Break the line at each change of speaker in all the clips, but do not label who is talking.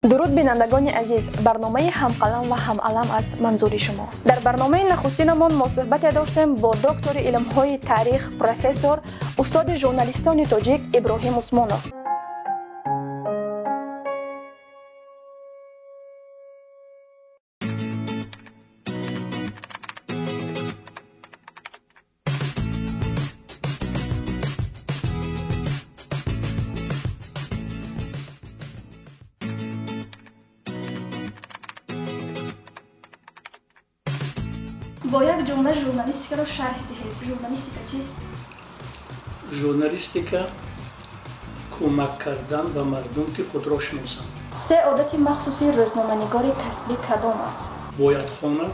Дуруд, бинандагони азиз! Барномаи «Ҳамқалам ва ҳамалам» аст манзури шумо. Дар барномаи нахустинамон мо суҳбате доштем бо доктори илмҳои таърих, профессор, устоди журналистони тоҷик Иброҳим Усмонов. Бо як ҷумла журналистикаро шарҳ диҳед. Журналистика чист?
Журналистика — кӯмак кардан ба мардум, ки худро шиносанд.
Се одати махсуси рӯзноманигори касбӣ кадом аст?
Бояд хонад,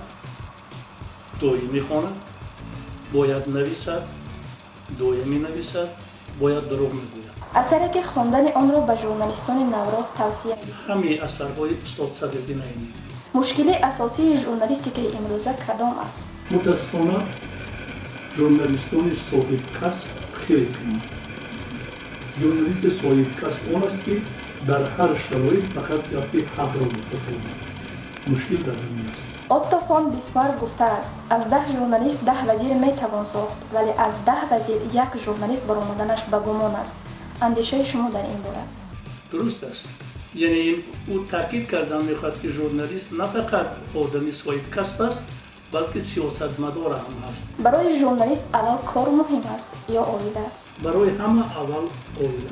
доимӣ хонад, бояд нависад, доимӣ нависад, бояд дурӯғ нагӯяд.
Асаре, ки хондани онро ба журналистони навроҳ тавсия?
Ҳамаи асарҳои устод Садриддин Айнӣ.
Мушкили асосии журналистикаи имрӯза кадом аст?
Мутаассифона, журналистони соҳибкасб хеле кам. Журналисти соҳибкасб он аст, ки дар ҳар шароит фақат гапи ҳақро гуфта тавонад. Мушкил дар ҳамин аст.
Отто фон Бисмарк гуфтааст: «Аз 10 журналист 10 вазир метавон сохт, вале аз 10 вазир як журналист баромаданаш ба гумон аст». Андешаи шумо дар ин бора?
Дуруст аст. Яъне ӯ таъкид кардан мехоҳад, ки журналист на фақат одами соҳибкасб аст, балки сиёсатмадор ҳам ҳаст.
Барои журналист аввал кор муҳим аст ё оила?
Барои ҳама аввал оила.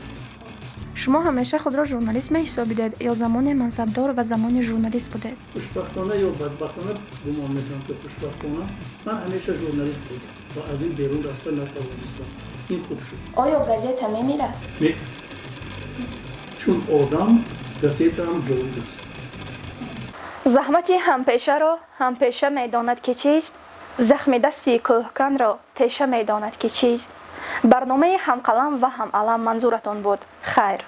Шумо ҳамеша худро журналист меҳисобидед ё замоне мансабдор ва замоне журналист будед?
Хушбахтона ё бадбахтона, гумон мекунам, ки хушбахтона, ман ҳамеша журналист будам ва аз ин берун рафта натавонистам. Ин хуб шуд.
Оё газета мемирад?
Не, чун одам газетаам ҷовид аст.
Заҳмати ҳампешаро ҳампеша медонад, ки чист, захми дасти кӯҳканро теша медонад, ки чист. Барномаи «Ҳамқалам ва ҳамалам» манзуратон буд. Хайр.